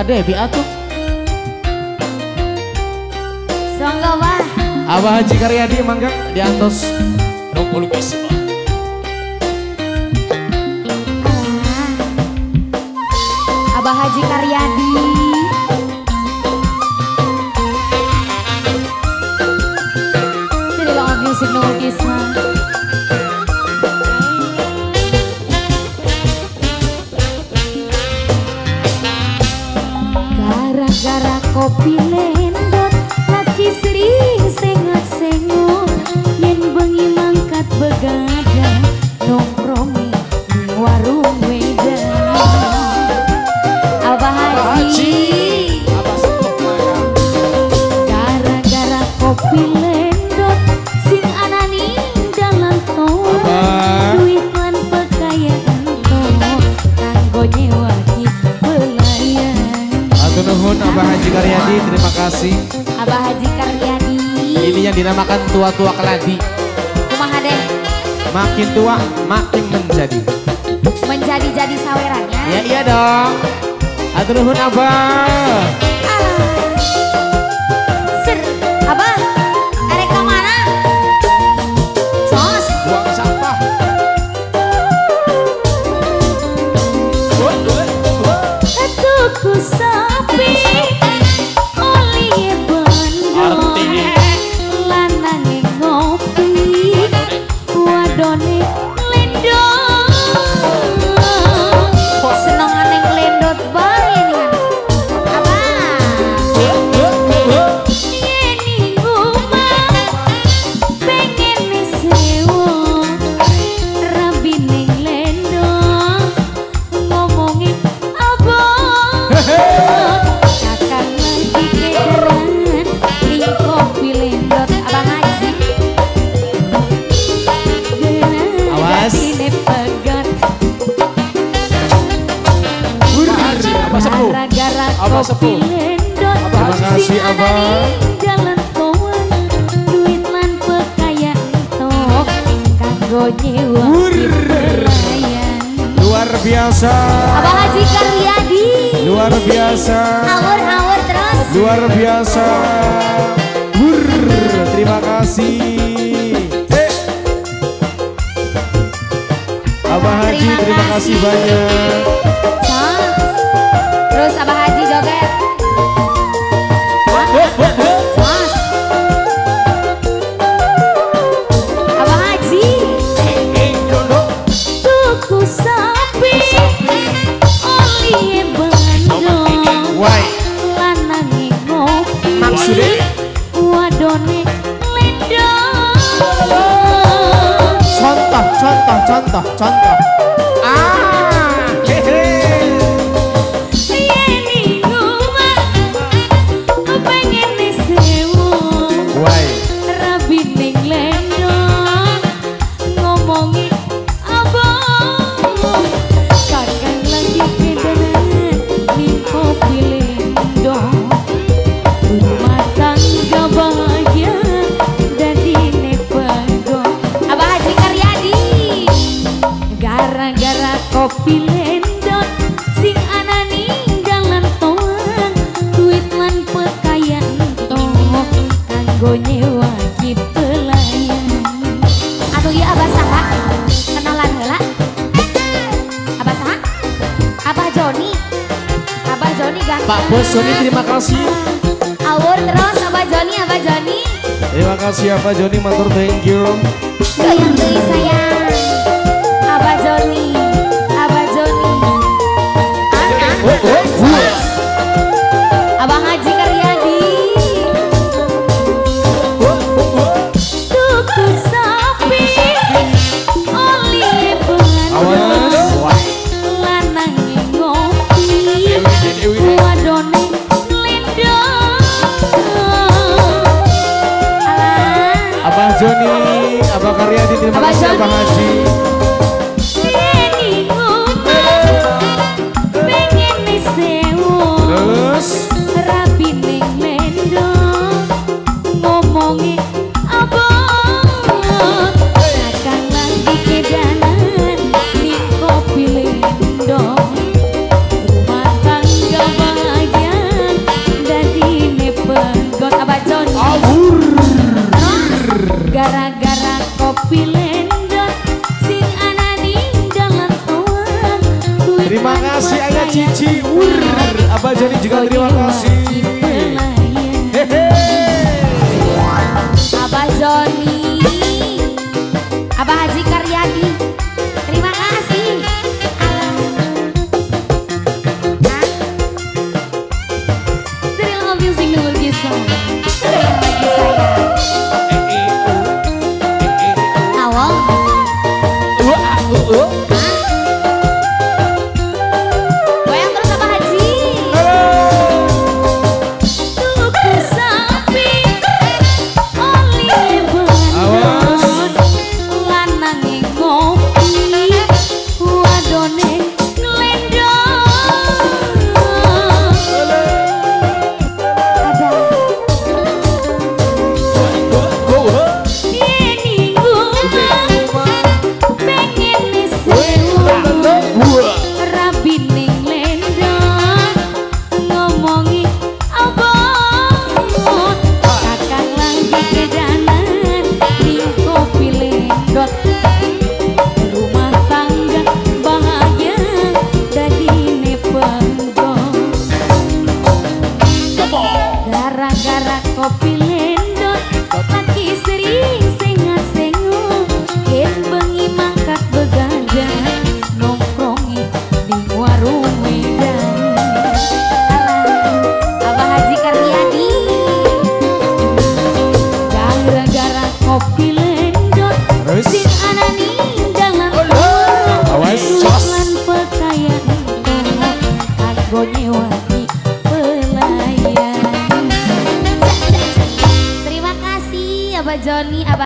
Devi atuh. Songgo bah. Abah Haji Karyadi mangga diantos 20 kisah. Abah Haji Karyadi. Dari Bang Musik Nol Kisah. Gara-gara kopi lendot, laki sering sengat-sengot, yen bengi mangkat begadang, nongkrongi di warung wedang. Abah Haji, gara-gara kopi lendot, sing anani dalan tol, duit lan pekayaan to, kanggo nyewa pelayan. Nuhun Abah Haji Karyadi, terima kasih. Abah Haji Karyadi. Ini yang dinamakan tua-tua keladi. Kumaha deh? Makin tua makin menjadi. Menjadi-jadi sawerannya. Ya iya dong. Atur nuhun Abah. Ser, Abah, erek ka mana? Sos. Buang sampah. Tuku sapi oli bandon, lanange ngopi wadone lendot, senengane nglendot bae nih Abah. Yen ning omah pengen sewo, rabi ning lendot ngomongin abah. Kakang lagi keran ning kopi lendot. Abang Haji. Awas. Dadine pegat. Gara-gara kopi lendot, Terima kasih, sing Abah. ana ning dalan toan, duit lan pekayaan tok, kanggo nyewa pelayan. Luar biasa. Abah Haji Karyadi. Luar biasa. Awur-awur terus. Luar biasa. Terima kasih. Abah Haji, terima kasih banyak. Terus Abah Haji joget. Sos. Abah Haji. Tuku sapi oli bandon, lanange ngopi maksudnya wadone lendot. Contoh, contoh, contoh, contoh. Ah, hehe. Yen ning omah pengen sewo, rabi ning lendot ngomongin abang. Kakang lagi kedanan ning kopi lendot, rumah tangga bahagia dadine pegot. Abah Haji Karyadi. Gara-gara kopi lendot, sing ana ning dalan toan, duit lan pekayaan tok, kanggo nyewa pelayan. Atuh ieu Abah saha? Kenalan heula. Abah saha? Abah Joni. Abah Joni ganteng. Pak Bos Joni terima kasih. Awur terus Abah Joni, Abah Joni. Terima kasih Abah Joni, matur thank you. Goyang deui sayang. Abah Joni, Abah Joni. Abah Haji Karyadi. Tuku sapi oli bandon, lanange ngopi wadone lendot. Abah Joni, Abah Karyadi, terima kasih Abah Haji. Terus rabi ning lendot ngomongi abang. Kakang lagi kedanan ning kopi lendot, rumah tangga bahagia. Kopi lendot sing ana ning dalan tuang. Terima kasih Ayah Cici. Abah Joni juga terima kasih. Hehe. Abah Joni, Abah Haji Karyadi, terima kasih. Dari Love Music Nur Kisah. Bagi saya. Awal. Goyang terus Abah Haji. Tuku sapi oli bandon, lanange ngopi, wadone nglendong. Ada yen pengen sewu, rabi ning lendong ngomongi abot, kakang lagi kedanan ning kopi lendot, rumah tangga bahagia dadine penggon. Gara-gara kopi lendot laki sering sengat-sengut, yen bengi mangkat begadang nongkrongi ning warung wedang. Alah, Abah Haji Karyadi. Gara-gara kopi lendot Terus? sing ana ning dalan tuang, Awas. duit lan pekayan kanggo nyewangi pelayan. Terima kasih Abah Joni, Abah